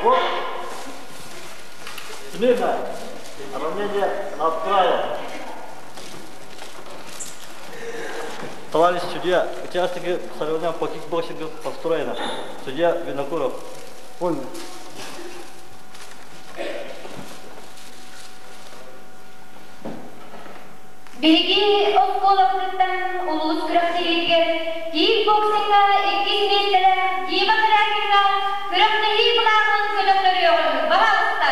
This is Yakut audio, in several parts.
Вот. Смирно. Равнение направо. Товарищ судья, участники соревнований по кикбоксингу построено. Судья Винокуров. Понял. Биһиги оскуолабытыттан улуус күрэхтэһиитигэр кикбоксиҥҥа иккис миэстэлээх Дима Корякиҥҥа күрэхтэһии былааҕын көтөхтөрүөҕүҥ, баһаалыста!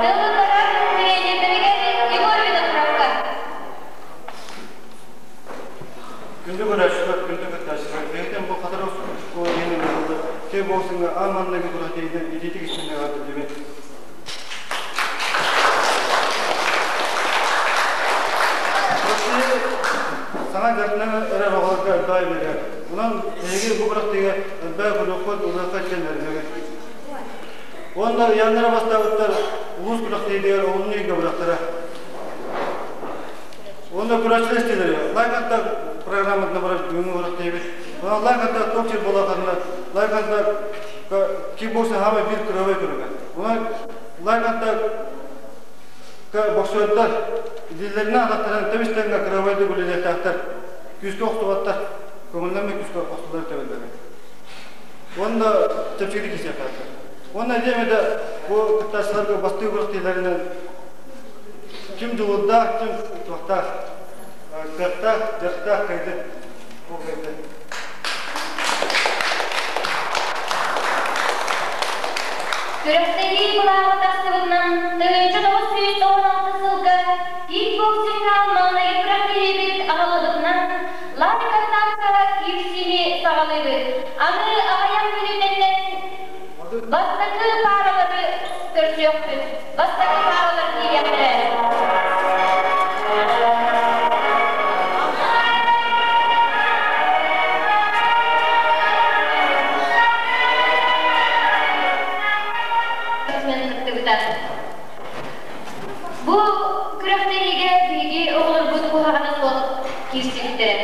Тыллара тренердэригэр Егор Винокуровка. Күндү көрөөччүлэр, күндү кыттааччылар, бэйэтин бу Хатырык оскуола диэн ыҥырыллыбыт кикбоксиҥҥа аан маҥнайгы күрэхтэһиитин итиитик истиҥник эҕэрдэлиибин. Россия саҥа дьарыктанан эрэр оҕолорго элбэҕи биэрэр. Онон эһиги бу күрэхтэһиигэ элбэҕи көрүөххүт, ылыаххыт диэн эрэнэбин. Уонна ыйааннара бастаабыттар улуус күрэхтэһиитигэр олунньу ыйга барыахтара. Уонна көрөөччүлэр истиилэрэ лайк программатына барар бүгүҥҥү күрэхтэһиибит. Онон лайк аттар туох сир буолаахтарына лайк аттар кикбоксинг хаамай биир кырыабай көрүҥэ. Онон лайк аттар боксердар илиилэринэн атахтарынан тэбис-тэҥҥэ кырыабайдык үлэлиэхтээхтэр. Күүскэ охтубаттар. Көҥүллэммит күүскэ охтулар тэбэллэрэ. Уонна чэпчэкитик кисиэхтээхтэр. Уонна диэм этэ бу кыттааччыларга бастыҥ күрэхтэһиилэринэн ким дьулуурдаах, ким туохтаах, кыахтаах, дьарыктаах кыайдын, ол кыайдын. Күрэхтэһии былааҕа тахсыбытынан 1996 сылга кикбоксиҥҥа маҥнайгы күрэхтэһиибит аҕалыбытынан лайк-атаака киирсиини саҕалыыбыт. Аны аҕыйах мүнүүтэннэн бастакы пааралары көрсүөхпүт. Бастакы пааралар киириэхтэрэ. Кыттыбыта. Бу күрэхтэһиигэ биһиги оҕолорбут куһаҕана суох киирсибиттэрэ.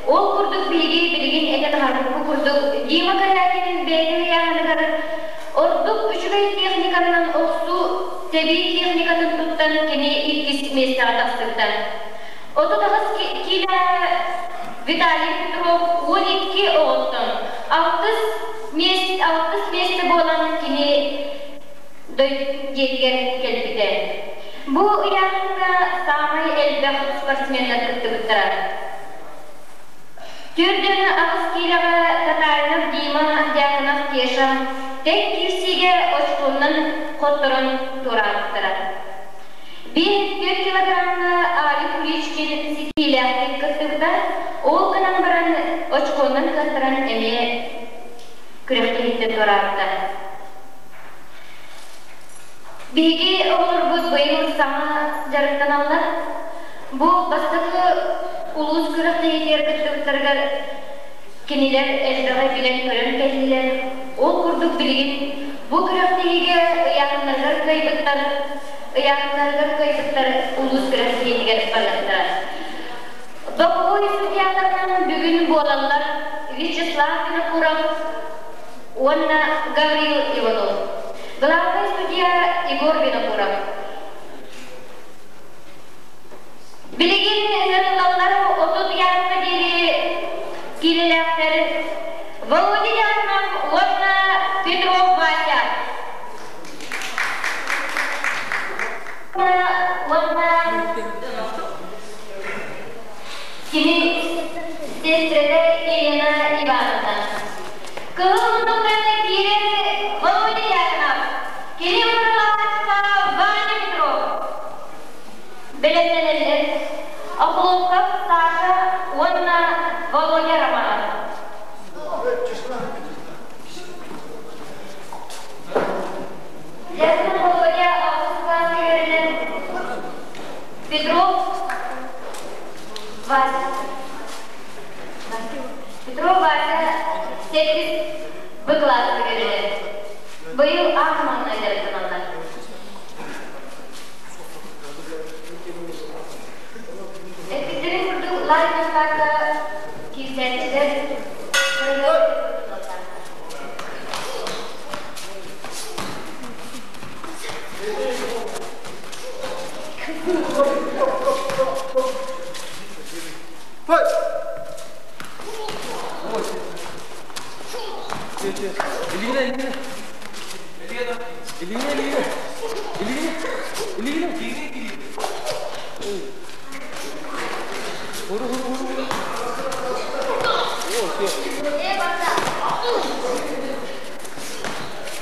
Ол курдук биһиги билигин этэн аһарбыппыт курдук Дима Корякин бэйэтин ыйааһыныгар ордук үчүгэй техниканан охсуу тэбии техникатын туттан кини иккис миэстэҕэ тахсыбыта. 38 киилэҕэ Виталий Петров 12 оҕоттон алтыс миэстэ, алтыс миэстэ буолан кини дойду дьиэтигэр кэлбитэ. Бу ыйааһыҥҥа саамай элбэх спортсменнар кыттыбыттара. Төрдүн аҕыс киилэҕэ Татаринов Дима, Дьяконов Кеша тэҥ киирсиигэ очконнан хотторон туораабыттара. 5 килограммҥа Алик Куличкин ситиилээхтик кыттыбыта, ол гынан баран очконнан кыаттаран эмиэ күрэхтэһииттэн туораабыта. Биһиги оҕолорбут быйыл саҥа дьарыктаналлар. Бу бастакы улуус күрэхтэһиитигэр кыттыбыттарыгар кинилэр элбэҕи билэн-көрөн кэллилэр. Ол курдук билигин бу күрэхтэһиигэ ыйааһыннарыгар кыайбыттар, ыйааһыннарыгар кыайбыттар улуус күрэхтэһиитигэр барыахтара. Боковой судьяларынан бүгүн буолаллар Вячеслав Винокуров уонна Гаврил Иванов. Главный судья Егор Винокуров. Билигин ыҥырыллаллар 30 яарка диэри киилэлээхтэр Володя Дьяконов уонна Петров Вася. Уонна кини сестрата Елена Ивановна. Кыһыл муннуктарга киирэр Володя Дьяконов, кини утарылаһааччыта Ваня Петров. Бэлэмнэнэллэр Охлопков Саша уонна Володя Романов. Петров Вася сэттис Б кылааска үөрэнэр. Быйыл аах маҥнай дьарыктаналлар. Эппиттэрин курдук лайк-контакка киирсээччилэр Илиҥҥэ, илиҥҥэ. Илиҥҥэ, илиҥҥэ. Илиҥҥэ, илиҥҥэ. Huru, huru, huru. О, все.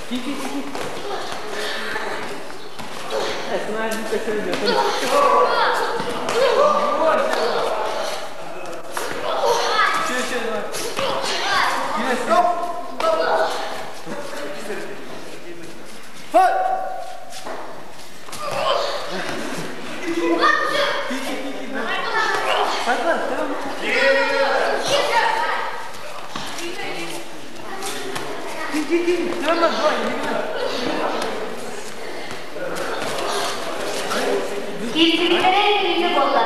Ки, ки, ки, ки. Киирсибиттэрэ күнү буолла.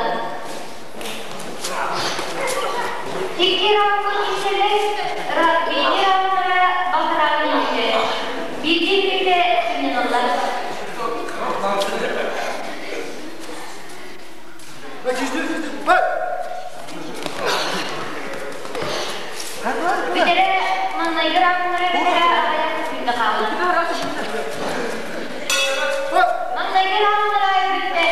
Икки раундка киирсэллэр, биир раундтара балтарааны иһиллэр. Биирдии мүнүүтэ сынньаналлар. Бүтэрэ маҥнайгы раундтара бүтэрэ аҕыйах секунда хаалла. Маҥнайгы раундтара бүттэ.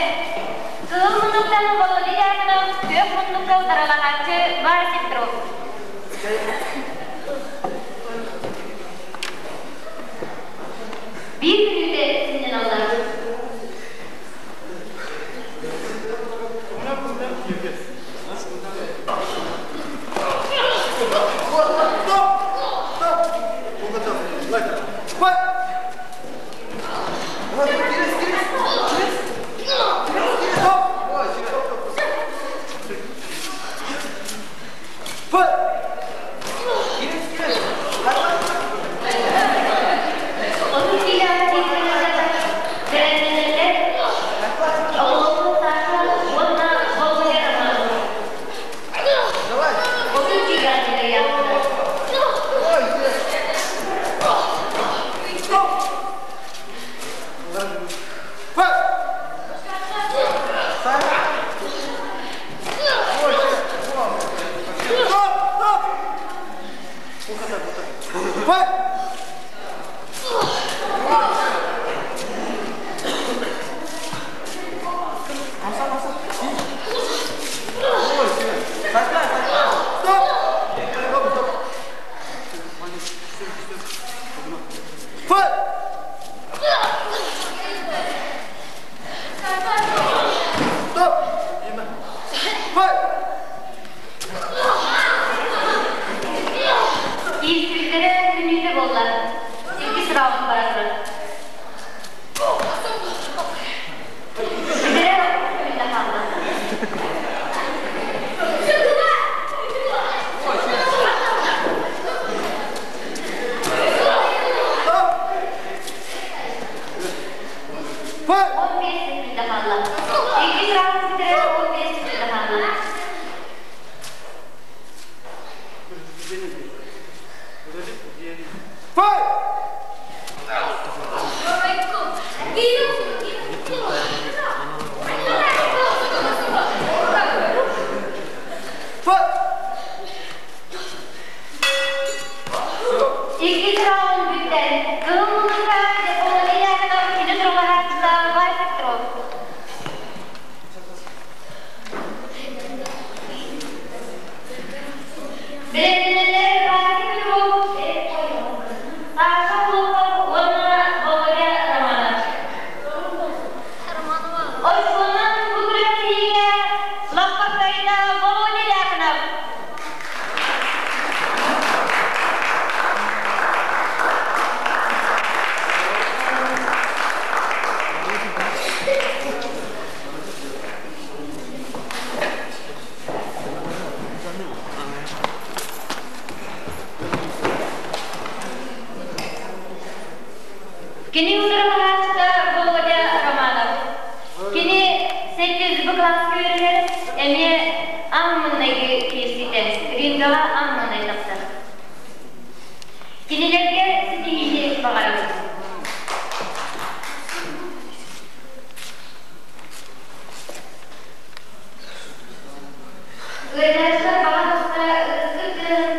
Кыһыл муннуктан Володя Дьяконов, күөх муннукка утарылаһааччы Вася Петров. Биир мүнүүтэ сынньаналлар. Отут киилэҕэ тиийбэтэх бэлэмнэнэллэр Оҕолорбут Саша уонна Володя Романов. 30 киилэҕэ тиийиэхтэрэ. Киирсибиттэрэ мүнүүтэ буолла. Иккис раунд бара турар. Бүтэрэ мүнүүтэ хаалла. 15 секунда хаалла. Иккис раунд бүтэрэ 15 секунда хаалла. Иккис раунд бүттэ. Кыһыл муннукка Володя Яконов кини туругаһааччыта Вася Петров. Бэлэмнэнэллэр Вася Петров, Саша Хлопов уонна Володя Романов. Очконан бу күрэхтэһиигэ лаппа кыайда Володя Дьяконов. Кини утарылаһааччыта Володя Романов. Кини сэттис Б кылааска үөрэнэр, эмиэ аан маҥнайгы киирсиитэ, рингаҕа аан маҥнай тахсар. Кинилэргэ ситиһиини баҕарабыт. Ыалдьааччылар баҕа тахса ытыскыт тыаһын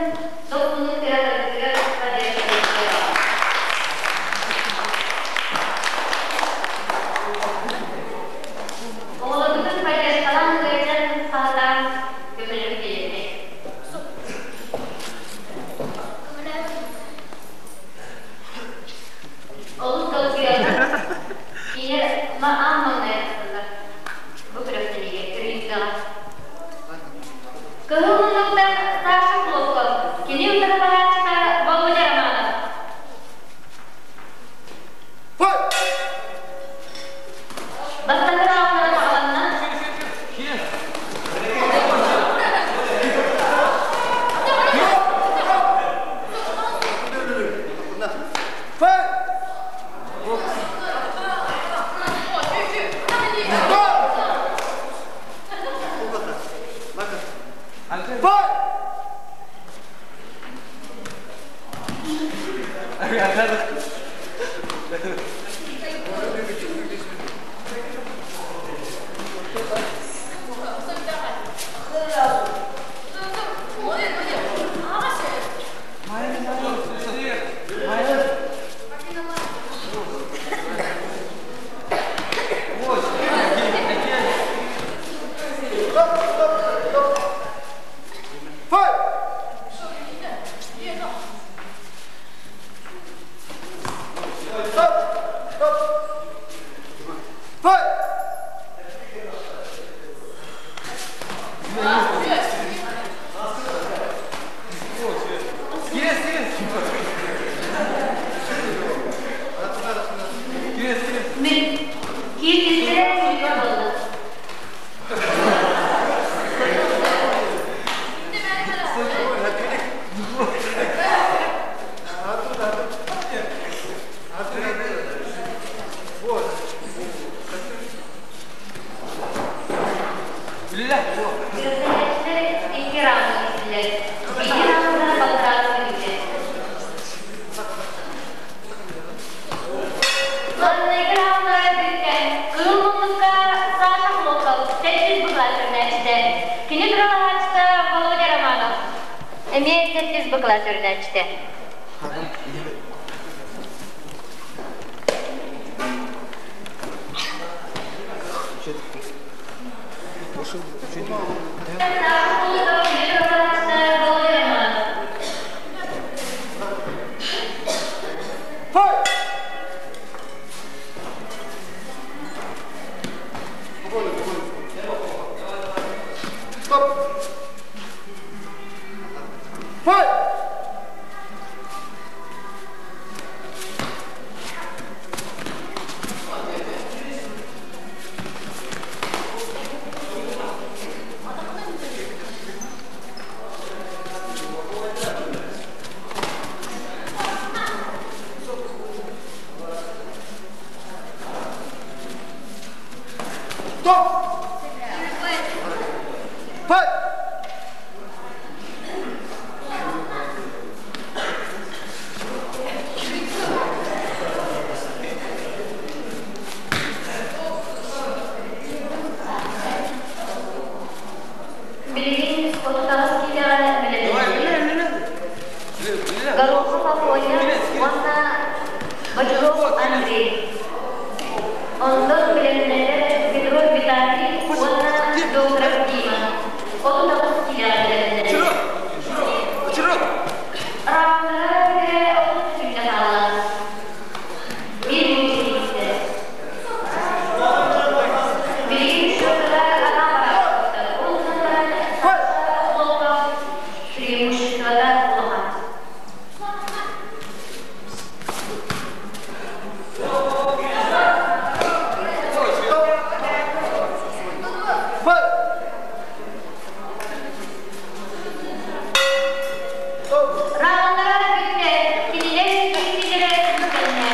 долгунун кыратаргытыгар поддержкалыахтара. Оҕолоргутун поддержкалаан ыалдьан хаһытаан көмөлөһү биэриэххит. Олус долгуйаллар. Кинилэр аан маҥнай тахсаллар. Бу күрэхтэһиигэ Рингаҕа. Кыһыл муннуктан Саша Хлопков, кини утарылаһааччыта Володя Романов. Бастакы раундтара саҕаланна. Киирбиттэрэ сүүрэ буолла. Күрэхтэһээччилэр икки раунда киирдилэр. Биир раунда балтараа мүнүүтэ. Маҥнайгы раундтара бүттэ. Кыһыл муннукка Саша Хлопков сэттис быклаат өрүнээччитэ. Кини туралаһааччыта Володя Романов. Эмиэ сэттис быклаат өрүнээччитэ. Саша Хлопков кини туралаһааччыта Володя Романов. Билигин 38 киилэҕэ бэлэмнэнэбит. Горохов Афоня уонна Бочуров Андрей. Онтон бэлэмнэнэр Петров Виталий уонна Докторов Дима. 39 киилэҕэ бэлэмнэнэр. Раундтара бүтэрэ 30 күҥҥэ хаалла. Биир мүнүүтэ Билигин счетыгар анал бараахтар. Ол гынан баран Саша преимуществота улахан. Раундтара бүттэ. Кинилэр киирсиилэрэ түмүктэннэ.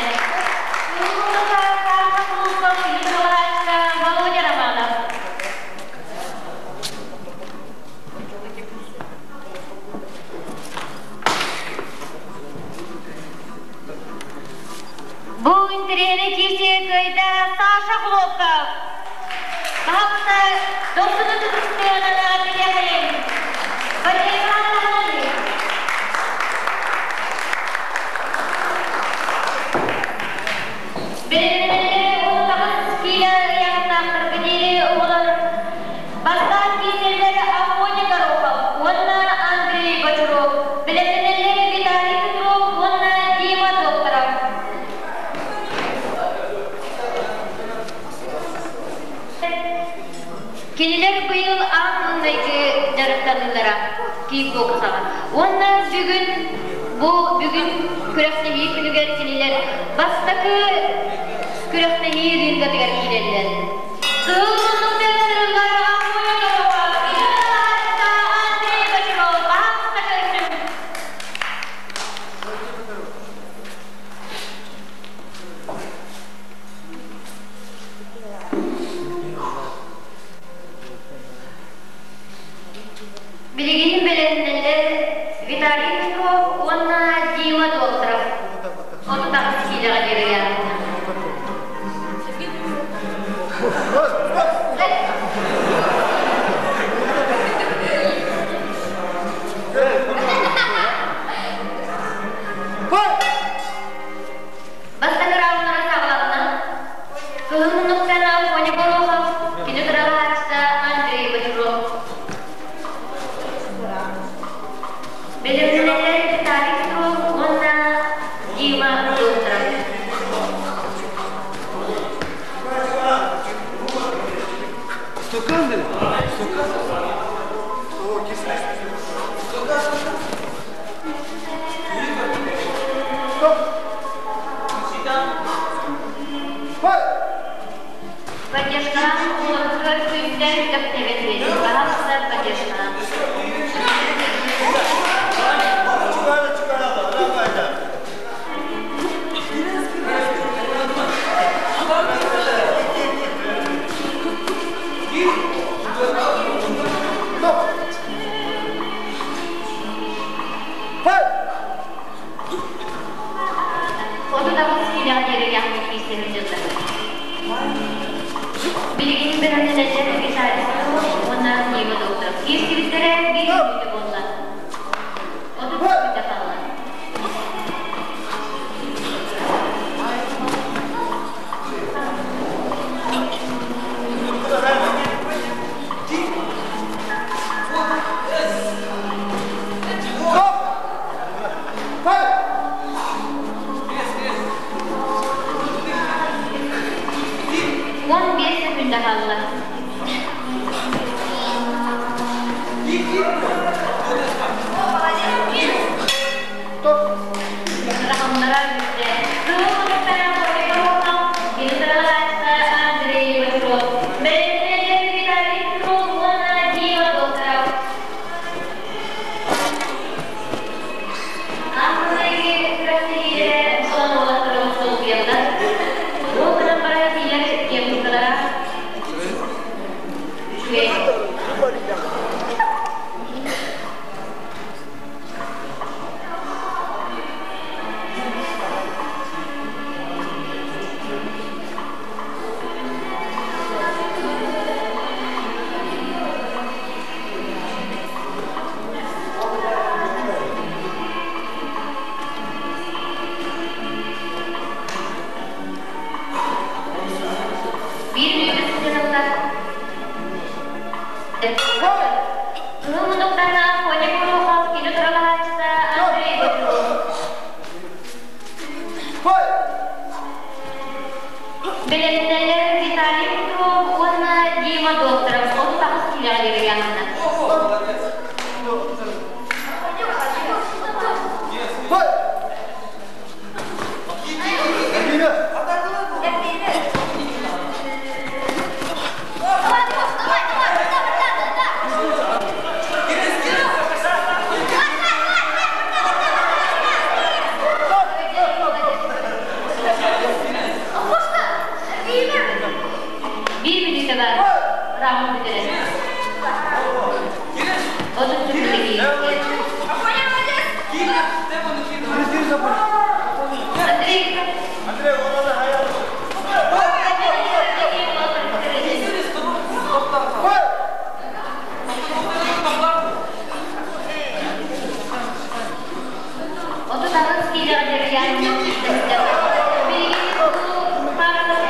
интэриэһинэй киирсиигэ кыайда Саша Хлопков. Пожалуйста, дохсуну тутустуонана билиэхэйин. Бэлэмнэнэллэр уһутаҕас киилэ ыйааһыннаахтарга диэри оҕолор бастаан киирсэллэр Афоня Горохов уонна Андрей Бочаров, бэлэмнэнэллэр Виталий Петров уонна Дима Докторов. Кинилэр быйыл аан маҥнайгы дьарыктаныылара кикбоксаҕа. Уонна бүгүн бу бүгүн күрэхтэһии күнүгэр кинилэр бастакы күрэхтэһии рингатыгар киирэллэр. Кыһыл муннуктан сырыллар Афоня Горохов, Андрей Бочаров, баһаалыста көрсүҥ! Билигин бэлэмнэллэр Виталий Петров уонна Дима Докторов. 38 киилэҕэ диэри Бастакы рауннара саҕаланна. Кыһыл муннуктан Афоня Горохов, кини тыраҕааччыта Андрей Бочаров. Бэлэмнэнэллэр Виталий Петров уонна Дима Докторов. Стакан бери. Стакан. Стакан, стакан. Поддержканан уларытыгар күнтэн кэптэбит Пожалуйста, поддержканан. 38 киилэҕэ диэри киирсэбит дьыллар. Билигин бэлэмнэнэллэр Виталий Петров уонна Дима Докторов. Киирсибиттэрэ биир мүнүүтэ буолла. 30 мүнүүтэ хаалла. 15 секунда хаалла. Рахамнара бүттэ. Кыһыл муннуктара кини сыралааччыта Андрей Бочаров. Бэлэмнэнэллэр Виталий Петров уонна Дима Докторов. Аахсыйы күрэхтэһиилэрэ сон уолаттарын солбуйаллар. Ол гынан баран кинилэр техникалара үчүгэй. Биир мүнүүтэ сылдьаныллар. Кыһыл муннуктарынан Коня Горохов кини туралаһааччыта Андрей Бочаров. Бэлэмнэнэллэр Виталий Петров уонна Дима Докторов 38 киилэҕэ диэри ыйааһыннар. киилэҕэ дьарыйаан киирсибиттэр. Билигин бу пааралар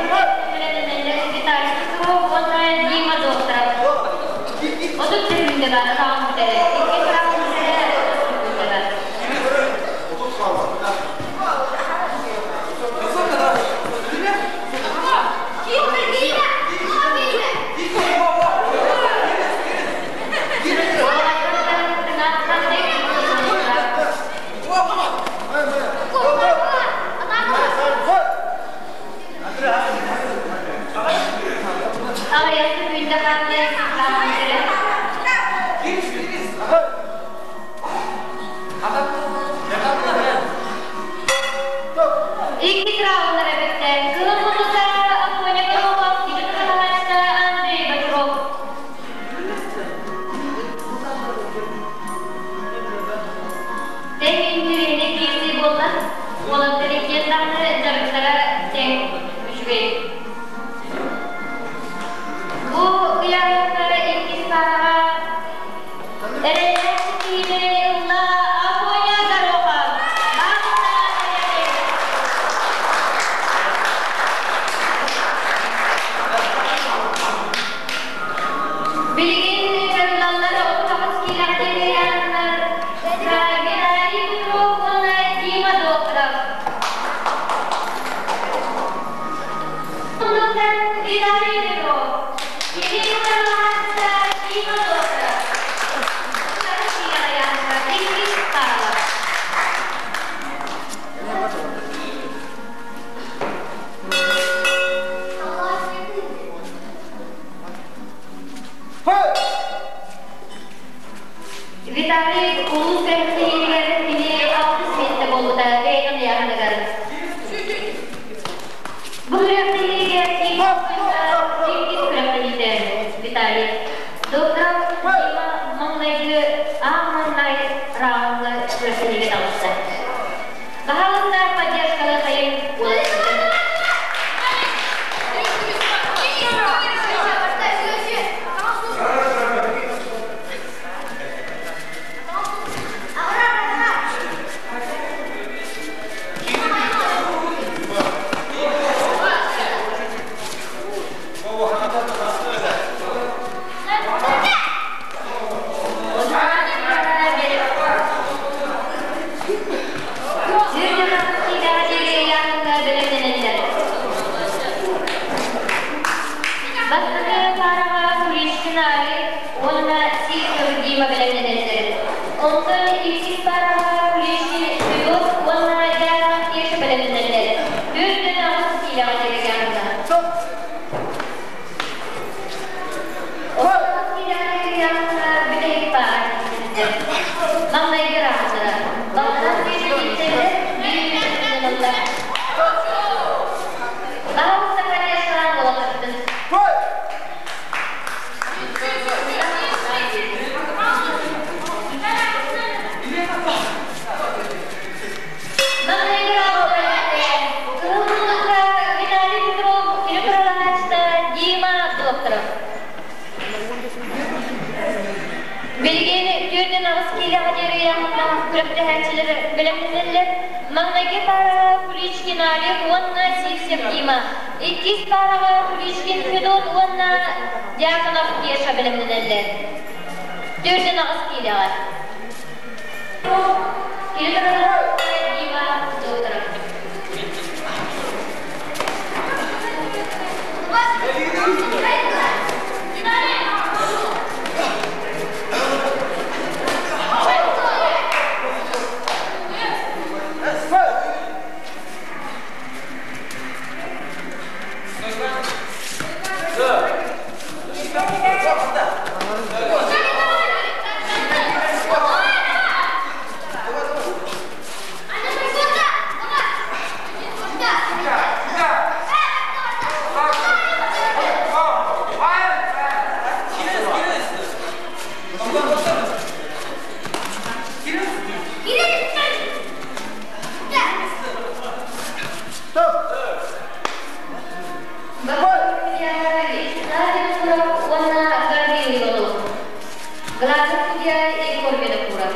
Виталий Петров уонна Дима Докторов. 30 секунда бар, раунд бүтэрэ. Иккис раунд бүтэрэ, 30 секунда бар. Аҕыйах секунда хаалла, раунд бүтэрэ. Иккис рауннара бүттэ. Кыһыл муннуктара Афоня Горохов, кини кытаһааччыта Андрей Бочаров. Тэҥ интириэһинэй киирсии буолла. Уолаттар иккиэн даҕаны дьарыктара тэҥ үчүгэй. Бу ыйааһыҥҥа иккис паараҕа эрэллээх ситиһиини ылла Афоня Горохов. Баахта Корякин. Билигин кырыллаллар 38 киилэҕэ диэри ыйааһыннар Геннадий Петров уонна Дима Докторов. Оннуктан Виталий Петров, Кирилл Каралаһааччыта Дима Докторов. 38 киилэҕэ ыйааһыннар иккис пааралар. Виталий улуус күрэхтэһиитигэр кини алтыс миэстэ буолбута бэйэтин ыйааһыныгар. Бу күрэхтэһиигэ иккис күрэхтэһиитэ Виталий. Докторов Дима маҥнайгы аан маҥнай раундҥа күрэхтэһиигэ таҕыста. Баһаалыста поддержканы хайын уолаттаргын. Бастакы паараҕа Куличкин Али уонна Сивцев Дима бэлэмнэнэллэр. Онтон иккис паараҕа Куличкин Федот уонна Дьяконов Кеша бэлэмнэнэллэр. 48 киилэҕэ дьарыгыаҥҥа. 38 киилэҕэ дьарыгыаҥҥа бүтэһик паара киирсибиттэр. Маҥнайгы раундтара. Баланан Кеша киирсэллэр, биир ылаллар. Баһылык поддержкалаан буолалларбытын. Маҥнайгы раундтара Кыһыл муннукка Виталий Петров, кини туралаһааччыта Дима Докторов. Билигин 48 киилэҕэ диэри ыйааһыннаах күрэхтэһээччилэр бэлэмнэнэллэр. Маҥнайгы паараҕа Куличкин Алик уонна Сивцев Дима, иккис паараҕа Куличкин Федот уонна Дьяконов Кеша бэлэмнэнэллэр. 48 киилэҕэ. Кини Дима Докторов. Уонна Гаврил Главный судья Егор Винокуров.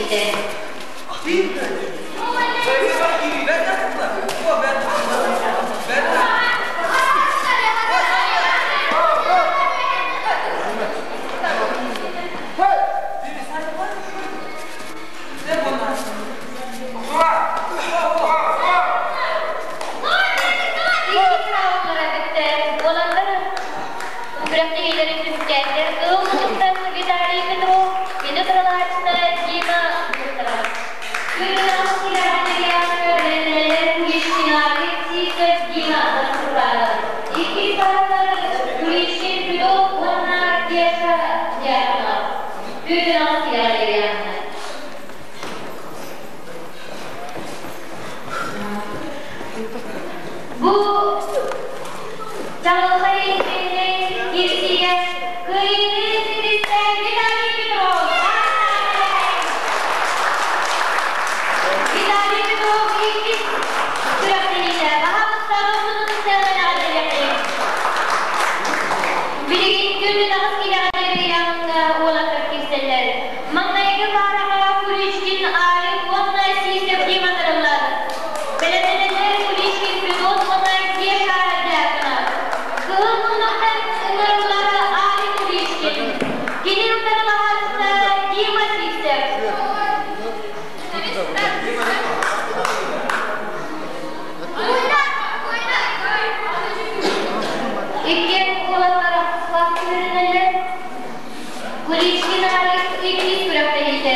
бүттэ. Иккис раундтара бүттэ. Уолаттар күрэхтэһиилэрин түмүктээтилэр. Кыһыл муннуктан Виталий Петров, Петр Крылатина, Дима Викторов. Күрүлээх силэхтэргэ Куличкин Сивцев Дима Наступалов. Иккис саҕалар Куличкин Петров уонна Кеша Дьяконов. Күрүлээх силэхтэргэ Бу чаҕылхай интириэһинэй киирсиигэ кыайыыны ситистэ Виталий Петров. Виталий Петров иккис күрэхтэһиитэ баһаалыста дохсунун сыанан эҕэрдэлиэхтээх. Билигин күнүн аҕыс киилэҕэ диэри уолаттар киирсэллэр. Маҥнайгы паараҕа Куличкин Алик уонна Сисев Дима тырыллар. Бэлэмнэнэллэр Куличкин Федот уонна Кеша Дьяконов. Кыһыл муннуктан ыҥырыллар Алик Куличкин. Кини утарылаһааччыта Дима Сивцев. Иккиэн уолаттар ахсыслаах түһэринэллэр. Куличкин Алик иккис күрэхтэһиитэ.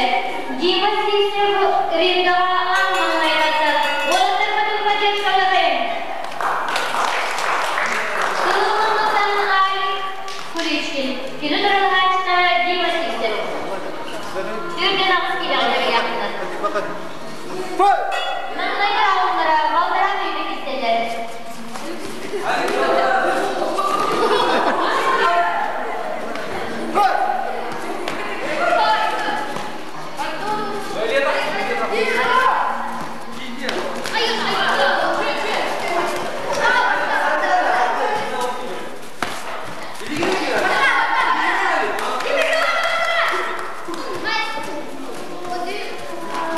Дима Сивцев рингаҕа аан маҥнай тахсар. Уолаттарбытын поддержкалатайын. Кыһыл муннуктан Алик Куличкин. Кини туралаһааччыта Дима Сивцев. Түргэн аҕыс киилэҕэ дьарыйаахтар. Маҥнайгы раундтара балтараа мүнүүтэ кистэллэр.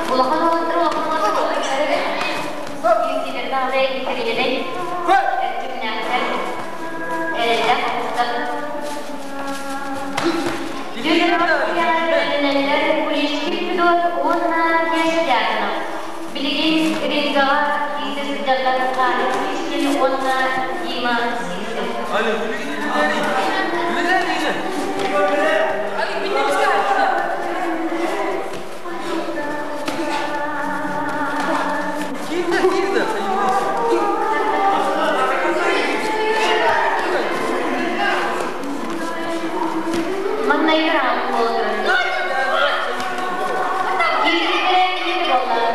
Улахан уолаттар улахан уолаттар киирсиилэрин аҕалай интэриэһинэй эрчимнээхтэр эрэллээх оҕустар Дьүллэр Куличкин Федот уонна Кеша Дьяконов. Билигин рингаҕа киирсэ сылдьаллар Ханя Куличкин уонна Дима Сивцев. Маҥнайгы раунд буола турар. Киирсиилэрэ киир буолла.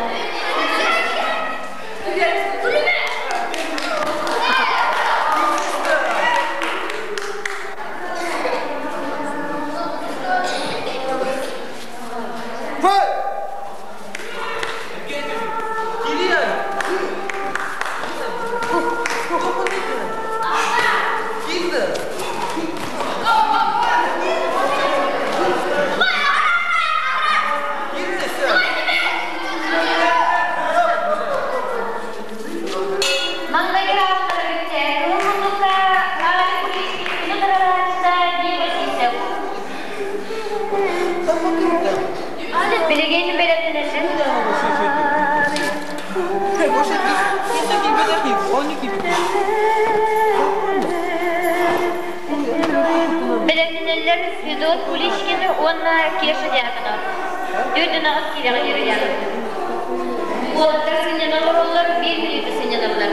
Маҥнайгы раундтара бүттэ. Кыһыл муннукка Аля Куличкин күнү таралааччыта Дима Сивцев. Билигин бэлэмнэнэллэр. Бэлэмнэнэллэр Федот Куличкин уонна Кеша Дьяконов. Төрдүн аҕыс киилэҕэ диэри Уолаттар сынньана олороллор, биир мүнүүтэ сынньаналлар.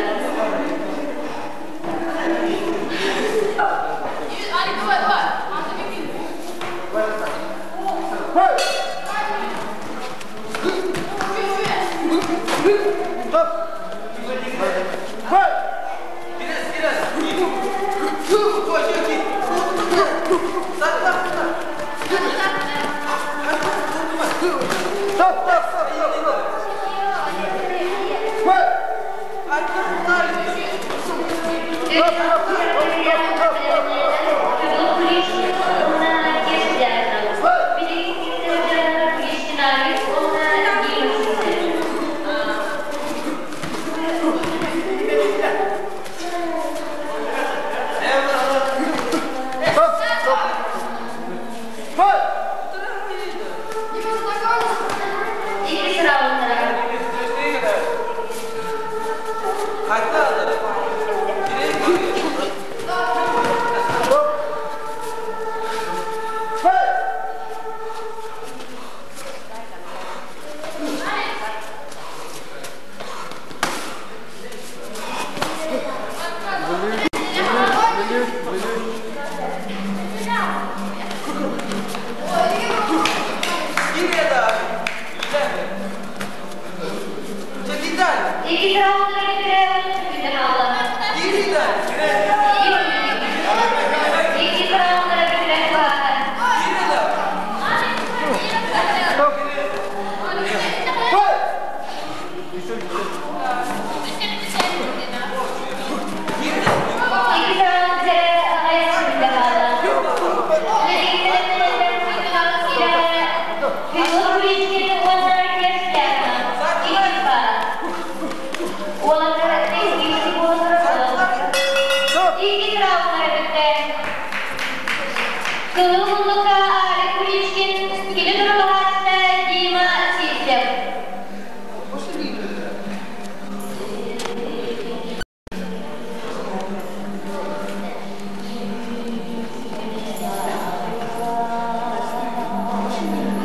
Федот Куличкин уонна Кеша Дьяконов. Билигин киирсэр Куличкин Алик уонна Иккис раундтара бүтэрэ 30 секунда хаалла. Иккис раундтара бүтэрэ чугаһаата. Стоп. Хой! Иккис раунд бүтэрэ 8 секунда хаалла. Федот Куличкин уонна Кеш Дьяконов. Иккис баал. Уолаттар иккис буолаллара буолаллар. Стоп! Иккис раундтара бүттэ. Кыһыл муннукка Алик Куличкин, кини туругаһааччыта Дима Сивцев.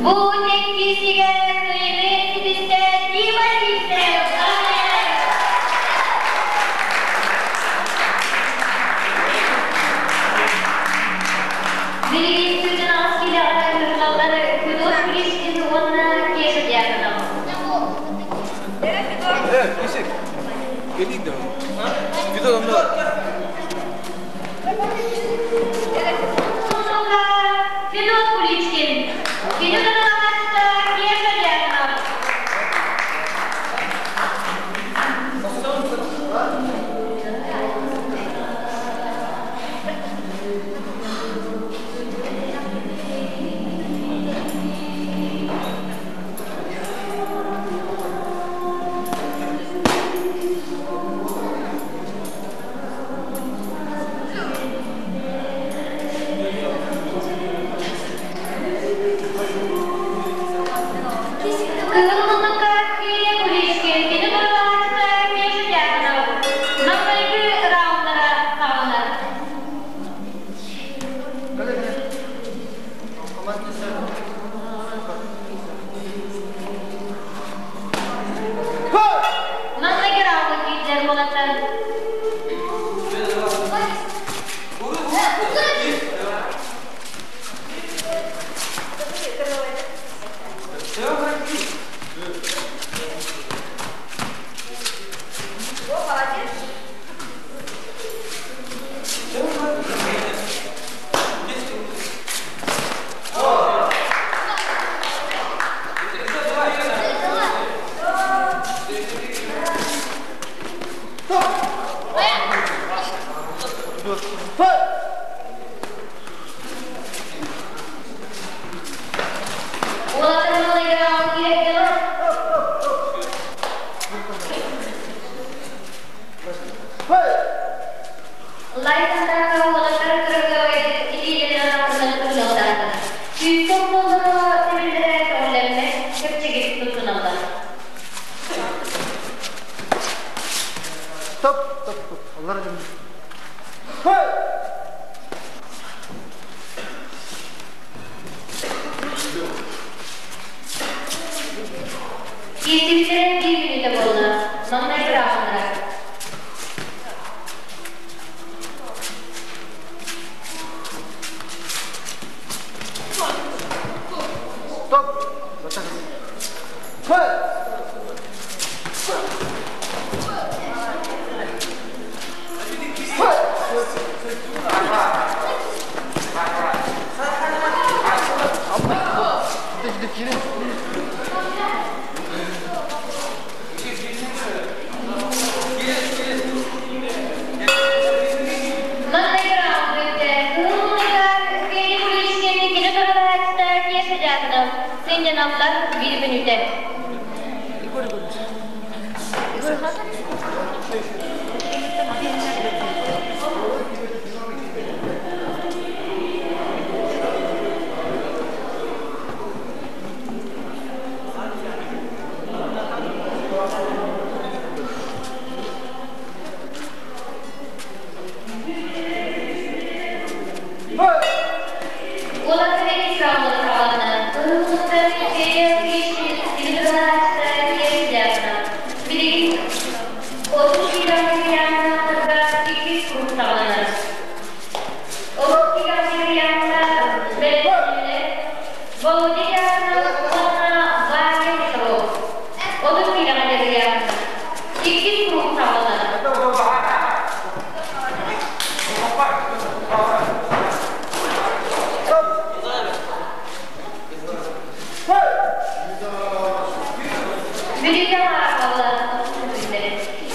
Бу тэҥкиисигэ кыайыыны ситистэ Дима Сивцев. Билигин сүүтэн аҕыс киилэҕэ ыҥырыллар Федот Куличкин уонна Кеша Дьяконов. Кисик. Келейік деп. Федот онда. Муннукка Федот Куличкин, кини туругаһааччыта Кеша Дьяконов. Кыһыл муннукка Кирия Куличкин, кини туругаһааччыта Кеша Дьяконов. Маҥнайгы раундтара саҕаланар. Кэлэ кэлэ. Команда Хой! Маҥнайгы раунда киирдэр уолаттар. Стоп! Хой! Уолаттар маҥнайгы раунд киирэргэ Хой! Лайтантаакка уолаттар кыргыабайдык илиилэринэн аттынан ыллаатылар. Күүскэ охсоллоро тэриллэрэ көҕүлэммэт, чэпчэкитик туттуналлар. Стоп! Стоп! Стоп! Аллара дьон. Хой! Киирсибиттэрэ биир мүнүүтэ буолла. Маҥнайгы раундтара. Стоп! Хой! Хой! Киирин. Маҥнайгы раунд бүттэ. Кыһыл муннугар Кирия Куличкин, кини туругаһааччыта Кеша Дьяконов. Сынньаналлар биир мүнүүтэ. Хой! Уолаттар иккис раундун саҕаланна. Кыһыл муннугар Кирия Куличкин, кини туругаһааччыта Кеша Дьяконов. Билигин 30 километрга иккис круг саҕаланар. 30 километрга бэлэмнэнэр Володя Дьяконов уонна Ваня Петров. 30 километрга. Бүлүүгэ хаалла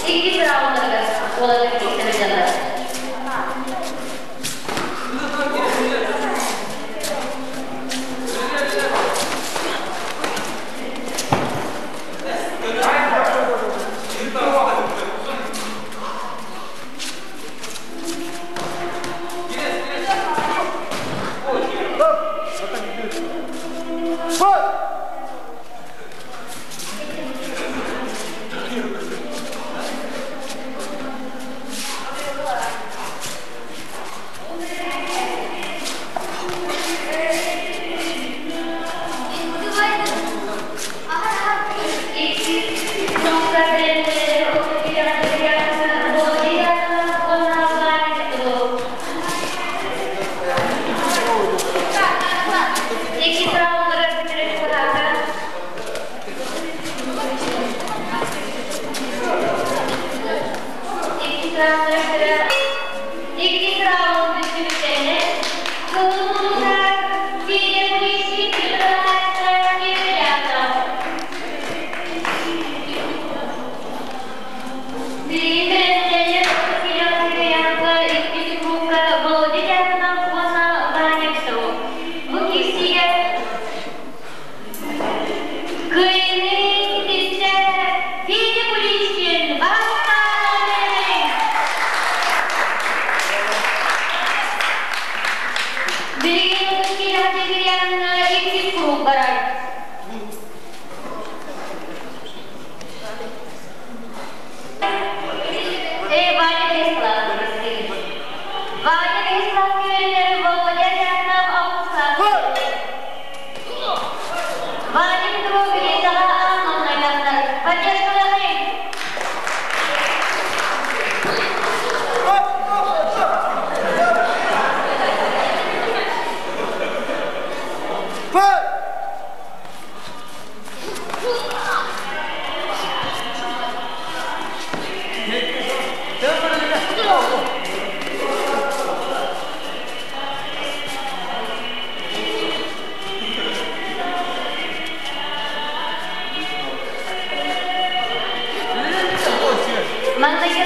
Иккис раундарыгар уолаттар киирсэн сылдьаллар. Иккис раундары бүтэрэр кытаата. Иккис раундары бүтэрэр. Иккис раунд бүттүбүттэринэ, кыһыл муннуктар Федя Куличкин Петр Кириллянов. Билигин бэлэмнэнэр Кириллянка иккис кругка Володя Дьяконов уонна Ваня Петров. Бу киирсиигэ Кыайыыны ситистэ Федя Куличкин бастаан Билигин Кириллянка иккис круг барар. Ваня Вячеславович. Ваня Вячеславович Володя Дьяконов алпыстаах. Ваня Петрович аҕа Поддержка! Манныгы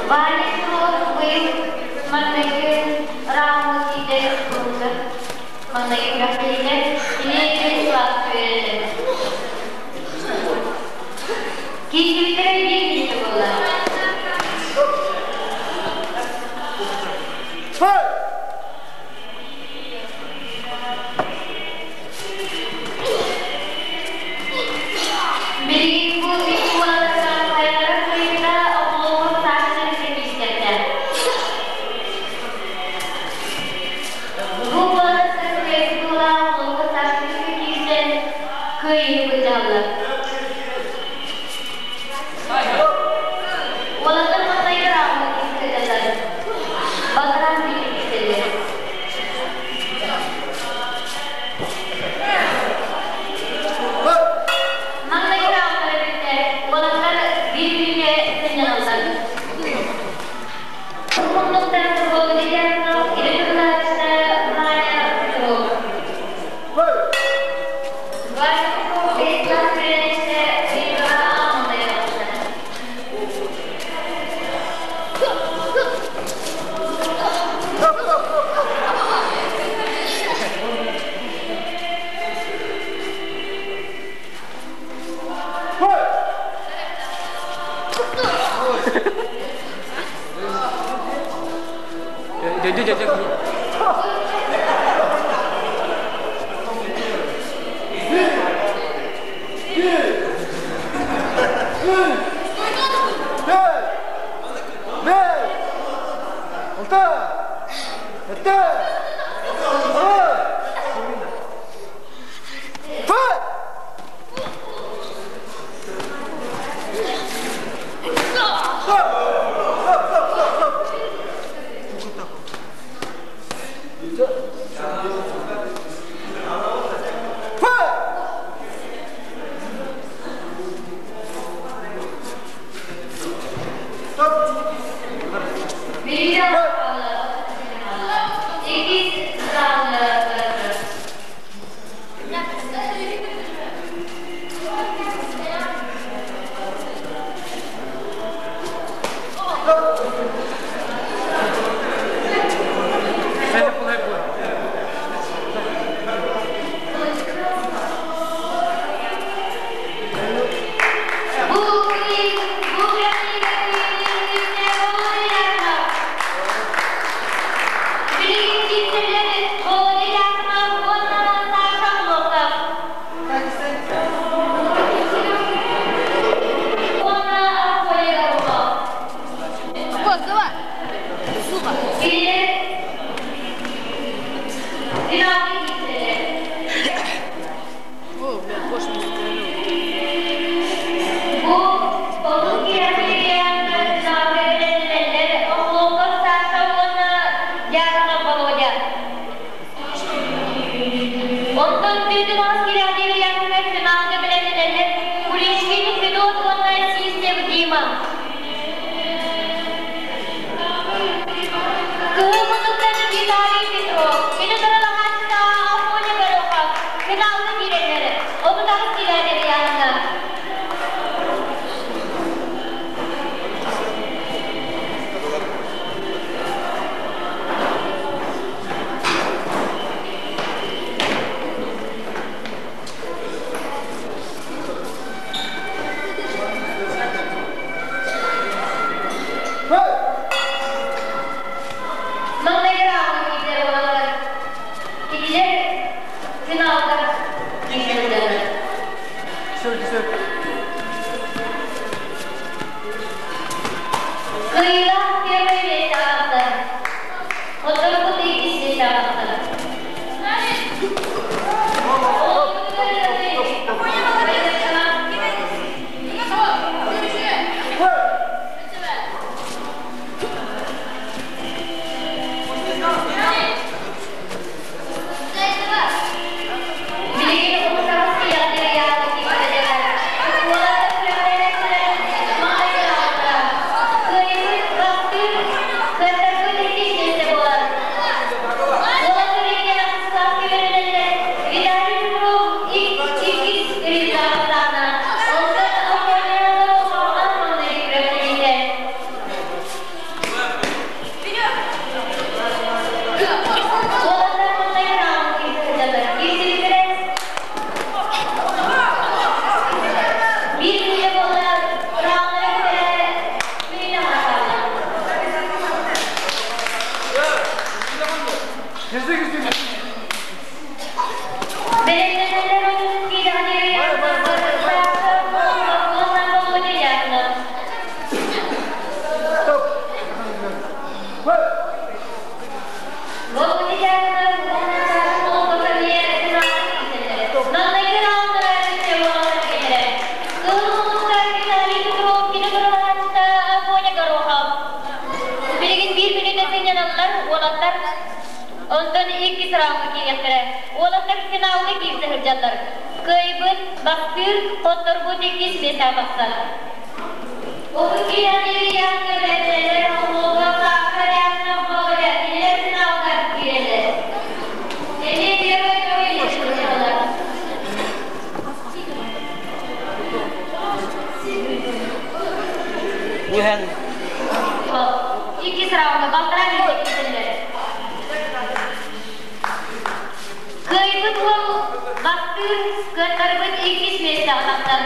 Ваня быйыл манныгы раунд киирдэ манныгы күрэхтэһиилэр кини үөрэллэр. Киирсибиттэрэ биир мүнүүтэ буолла. Билигин бу икки уолаттар хайалара кыайбыта оҕолорго саахсар киирсэрдэ. Бу уолаттар кыайбыт уола оҕолорго саахсар киирсэн кыайыыны былдьаһаллар. Уолаттар маҥнайгы раунда киирсэллэр. Баҕаран биир киирсэллэр. Маҥнайгы раундтара бүттэ. Уолаттар биир-бииргэ сынньаналлар. Муннуктар Володя или Турнаачта Ваня Петров. Ваня Петров бэйэтинэн күрэхтэһэ бииргэ ааммытайа. Дьэ, дьэ, дьэ. Онтон 46 киилэҕэ диэри ыйааһыҥҥа финалга бэлэмнэнэллэр Куличкин Федот уонна Сиисев Дима. Кыһыл муннуктан Виталий Петров, кини сыралаһааччыта Афоня Горохов финалга киирэллэр. 38 киилэҕэ диэри ыйааһыҥҥа. Маҥнайгы раунду киирдэр буолаллар. Кинилэр финалга киирсэллэр. Кыайыылаах первый миэстэ аҕаллар. Хотторбут иккис миэстэ аҕаллар. Билигин Умсаҕас киһиэхэ ыйаахха киирбэтилэр. Уолаттар күрэхтэһээччилэр маҥнайгылаахтара. Кыайбыт бастыыр, кыаттарбыт иккис миэстэ буолар. Уолаттар иккиэн ахсыстаах үөрэнэллэр. Виталий Петров иккис рюкзактаана. Онтон Афоня Гороховаҕа маҥнайгы күрэхтэһиитэ. Уолаттар маҥнайгы раунд киирсэ сылдьаллар. Киирсибиттэрэ биир мүнүүтэ буолла, раундтара бүтэрэ мүнүүтэ хаалла. Бэлэмнэнэллэр 30 киилэҕэ диэри уонна Володя Якунов. Володя Якунов уонна Саша Молотов эмиэ финалга киирсэллэр. Маҥнайгы раундтара бүттэ уолаттар кэллэр. Кыһыл муннуктар Виталий Петров, кини быралаһааччыта Афоня Горохов. Билигин биир мүнүүтэ сынньаналлар уолаттар. Онтон иккис раундка киириэхтэрэ. Уолаттар финалга киирсэ сылдьаллар. Кыайбыт, бастыыр, хотторбут иккис миэстэҕэ тахсар. 30 киһи Ильяска бэлэмнэнэр хомуолга Саша Рясов Володя кинилэр финалга киирэллэр. Эмиэ первый көмүс сылдьаллар. Үһэн. Иккис раунда балтараа мүнүүтэ киирсэллэр. Кыайбыт уол бастыыр, кыаттарбыт иккис миэстэҕэ тахсар.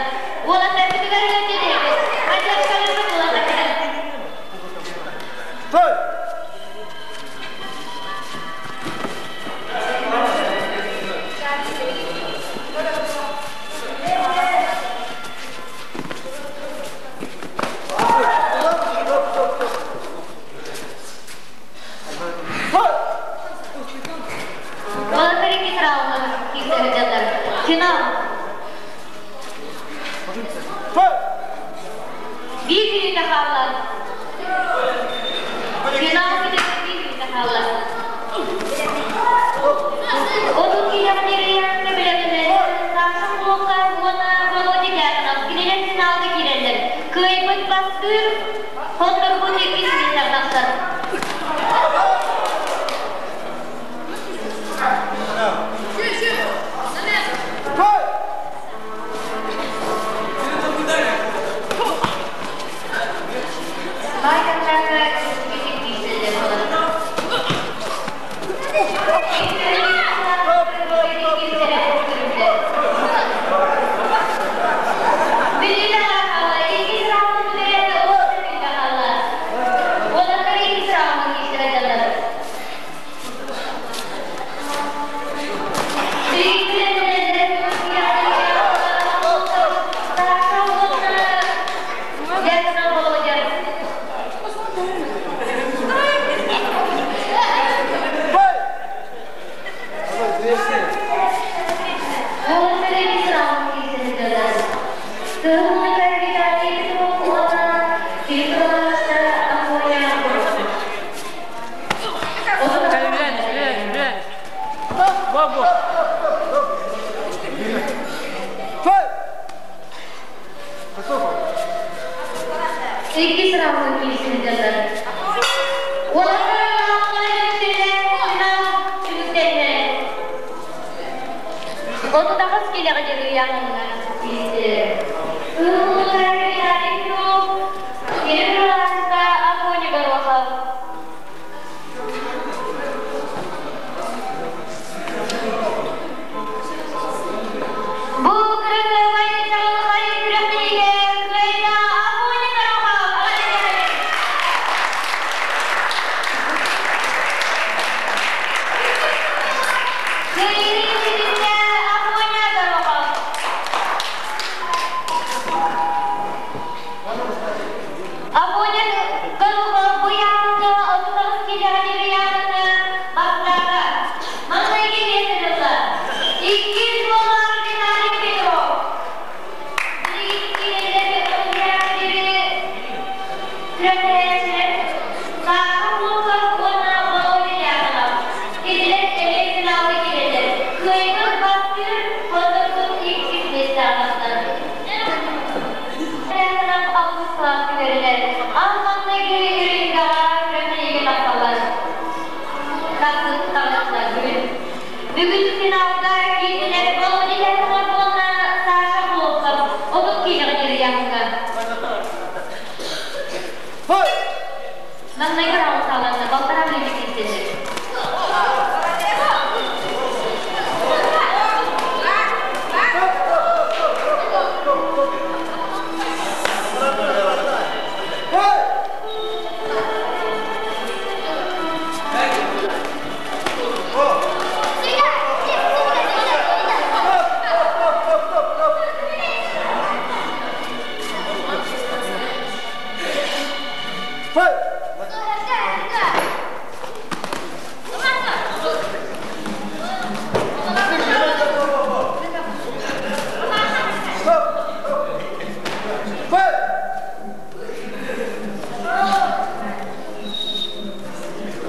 Уолаттарбытыгар ыалдьытыыбыт, поддержкалыырбыт уолаттарбытыгар. Стой! Уолаттар иккис раунда киирсэ сылдьаллар. Финал. Биир мүнүүтэ хаалла. Финал бүтүннүү биир мүнүүтэ хаалла. 30 киһиэхэ диэри бэлэмнэнэллэр. Саша Мулуков уонна Володя Дьяконов кинилэр финалга киирэллэр. Кыайбыт бастыыр, хотторбут иккис миэстэҕэ тахсар. Байтактарга үчүгэй киирсэллэр буолар. Билиитэ хаалла, иккис раунд бүтэрээт олус билиитэ хаалла. Уолаттар иккис раундка киирсэ сылдьаллар. Саша уонна Дьяконов Володя. Уолаттар иккис раундка киирсэ сылдьаллар. Кыһыл Виталий Петров уонна Филиппова Афоня Горохов. Үлэн, үлэн, үлэн. Бо, бо. Иккис раундка киирсилдэллэр. Уолаттар финал түмүктэннэ. 38 килэҕэ диэри ыйааһыҥҥа киирсилэр. Ыһыллар Виталий Петров, Кирилл Ивановка Афоня Горохов. Бу кырасыабай чаҕылхай күрэхтэһиигэ кыайда Афоня Горохов! Кыайыы ситистэ Афоня Горохов! Афоня Горохов бу ыйааһыҥҥа 38 киилэҕэ диэри ыйааһыҥҥа бастаата. Маҥнайгы миэстэни ылла. Иккис буолар Виталий Петров. Билигин киирэллэр диэри күрэхтэһээччилэр Саха Клоков уонна Володя Дьяконов. Кинилэр эмиэ финалга киирэллэр. Кыайбыт бастыыр, хотторбут иккис миэстэҕэ тахсар. Дьяконов алтыс кылааска үөрэнэр. Аан маҥнайгы рингаҕа күрэхтэһиигэ тахсаллар. Таҕыстылар бүгүн. Бүгүн финалга киирдилэр Володя Дьяконов уонна Саша Хлопков. 30 киилэҕэ диэри ыйааһыҥҥа. Маҥнайгы раунд саҕаланна, балтараа мүнүүтэ киирсэллэр.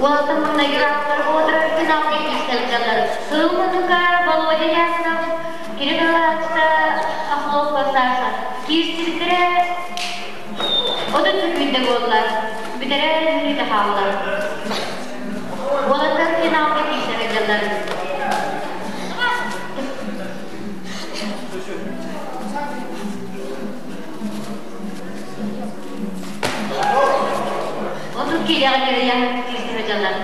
Уолаттар маҥнайгы раундтар буолар финалга киирсэлдьэллэр. Сыл муннука Володя Ясинов, Кирилл Ивановичта Хохлов Саша. Киирсибиттэрэ 33 күндэ буолла. Бүтэрэ мүнүүтэ хаалла. Уолаттар финалга киирсэлдьэллэр. 30 киилэҕэ кэрийэн киирсибит дьоннор.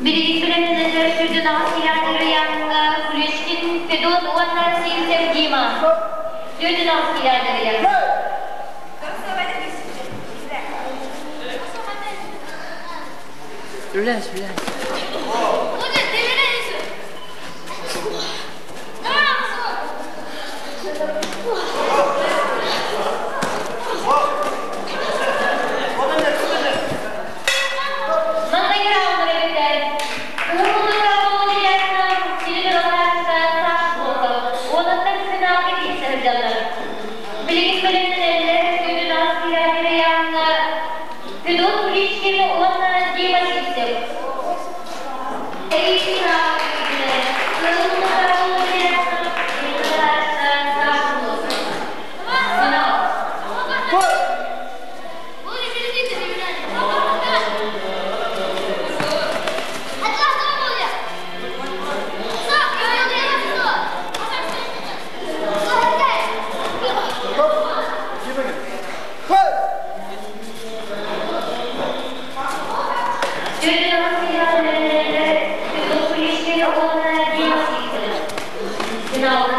Билигин бэлэмнэнэллэр сүрдүн аҕыс киилэҕэ кэрийээҥҥэ Куличкин Федот уонна Сивцев Дима. Сүрдүн аҕыс киилэҕэ кэрийэн. Үлээс, үлээс. Маҥнайгы раундтар эбиттэр. Уһун Уолаттар финалга киирсэ сылдьаллар. Билигин бэлэмнэнэллэр күнүн аҕыс киһи Федот Куличкин уонна Дима Сивцев. Финалда.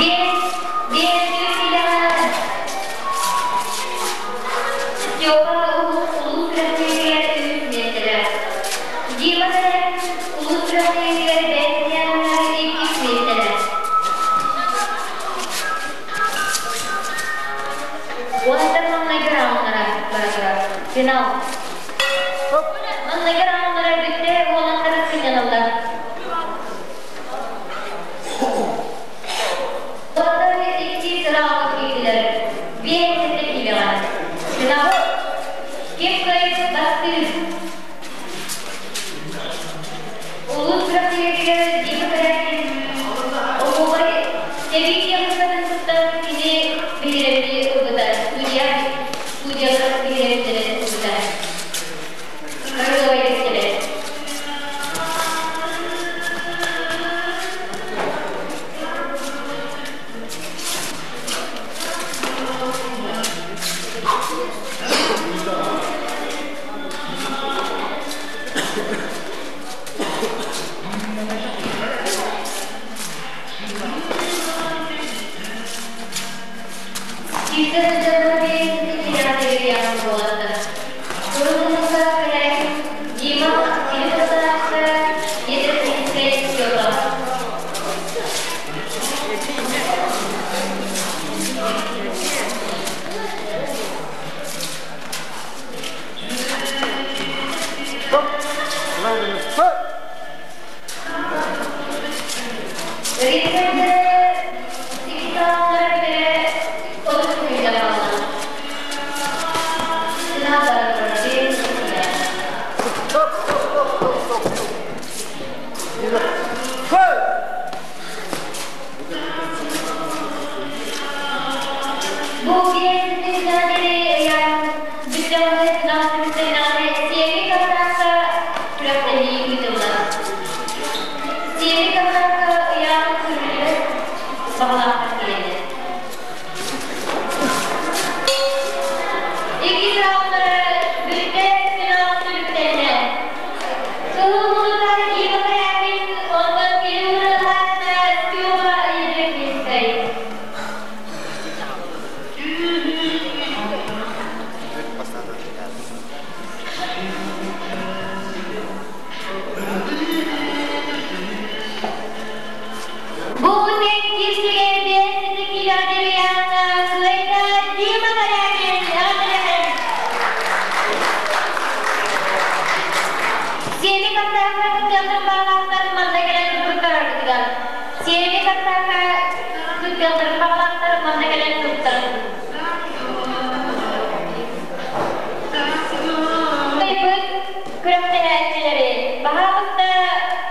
Биэс киилэҕэ Степа улуус күрэхтэһиитигэр үһүс миэстэлээх. Дима Сэрэн улуус күрэхтэһиитигэр бэйэтинээҕэр иккис миэстэлээх. Уолаттар маҥнайгы рауннара бара турар. Финал. Маҥнайгы рауннара бүттэ, уолаттар сынньаналлар. Уолаттар икки раунд киирдилэр. 5 киилэҕэ. Финал. Ким кыайбыт бастыыр. Улуус күрэхтэһиитигэр Дима Корякин оһуобай сэбии техникатын кытта кини биһирэбили ылбыта, судья судьялар биһирэбиллэрин ылбыта. Карыловай истэбэ. Киирсэ сылдьаллара биэриитин киирээхтэригэр буоллар. Урут кэлээкин Дима кини састаахтара Едросинскай Степа. Рецептлere 8 аллара бere olur kuyuda. Стоп, стоп, стоп, стоп, стоп. Фай! Бу Сиэри Кавказка ыйаан сүрүнүгэр баҕалаахтар киирэллэр. Иккис рауннара бүттэ, финал түмүктэннэ. Кыһыл муннуктар Дима Корякин, онтон Кирилл Хаһаайына Степа Едрекинскай. Бу күн киирсигэ 5 кило деревянна кыайда Дима Корякин эҕэрдэлэһэн. Сиэми Кавказка кыттыахтарын баҕалаахтар манна кэлэн туттараргытыгар. Сиэми Кавказка кыттыахтарын баҕалаахтар манна кэлэн туттарыҥ. Кыайбыт күрэхтэһээччилэри баһаалыста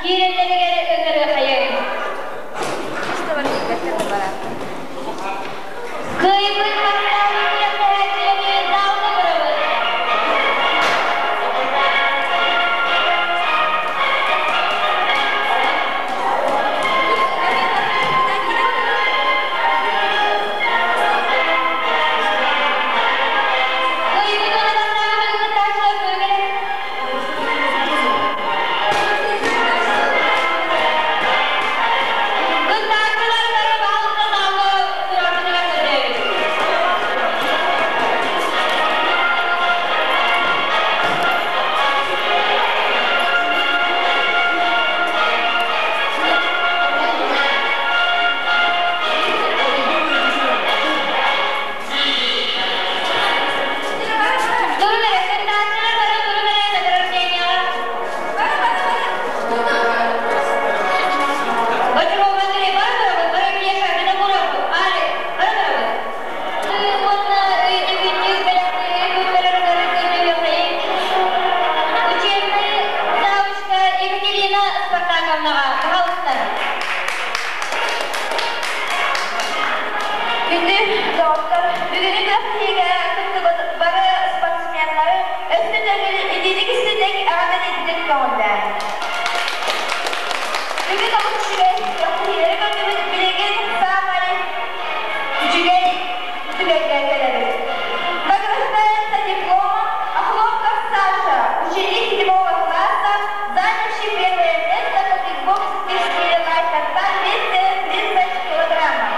киирэллэригэр ыҥырыахайыҥ. Кыайбыт бастаабыт күрэхтэһээччилэри залга көрөбүт. Кыайбыт уонна бастаабыт кыттааччылар көрүҥэр Кыттааччылар бары баһылыктан залга тураргытыгар көрдөһөбүт. Турун эрэ, кыттааччылар бары турун эрэ награждениеҕа. Бочурова Андрей, бары турабыт, бары Миша, Винокуров, Алик, бары турабыт. Уонна өйдөбүнньүк бэлэхтэри туттараргар көрдөһүөххэйиҥ. Учебный завучка Екатерина Спартаковнаҕа, пожалуйста. Күндү доҕоттор, бүгүнү күрэхтэһиигэ кыттыбыт бары спортсменнары өссө төгүл итиитик-истиҥник эҕэрдэлиирбитин көҥүллээҥ. Бүгүн олус үчүгэй күрэхтэһиилэри көрдүбүт, билигин саамай үчүгэй түгэҥҥэ кэлэбит. Награждается дипломом Охлопков Саша, ученик седьмого класса, занявший первое место по кикбоксу в стиле лайт татами 230 килограммов.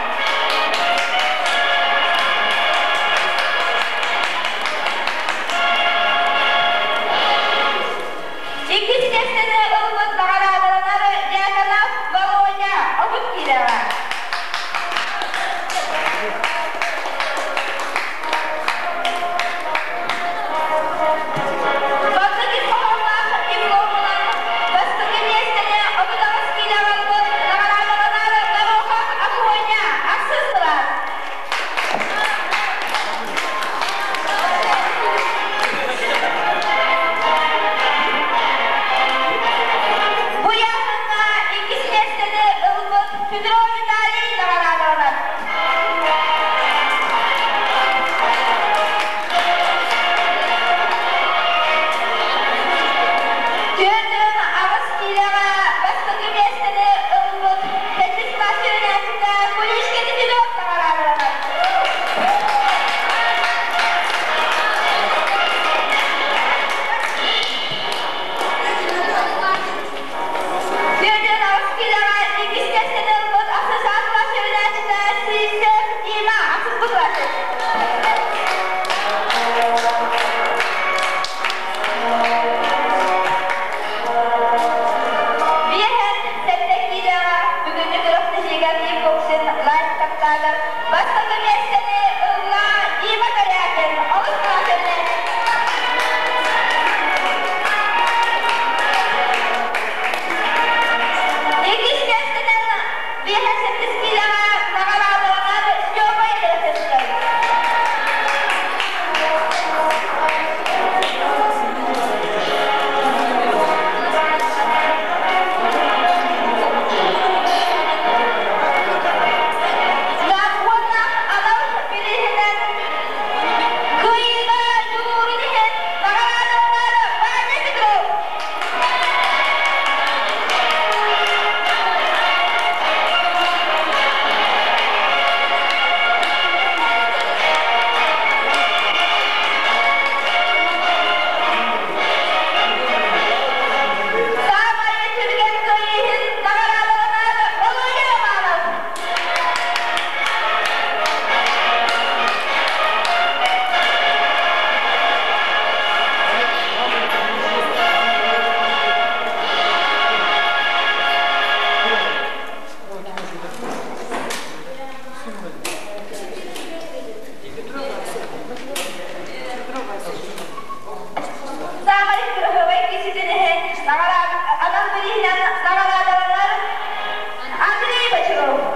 Андрей Бочаров.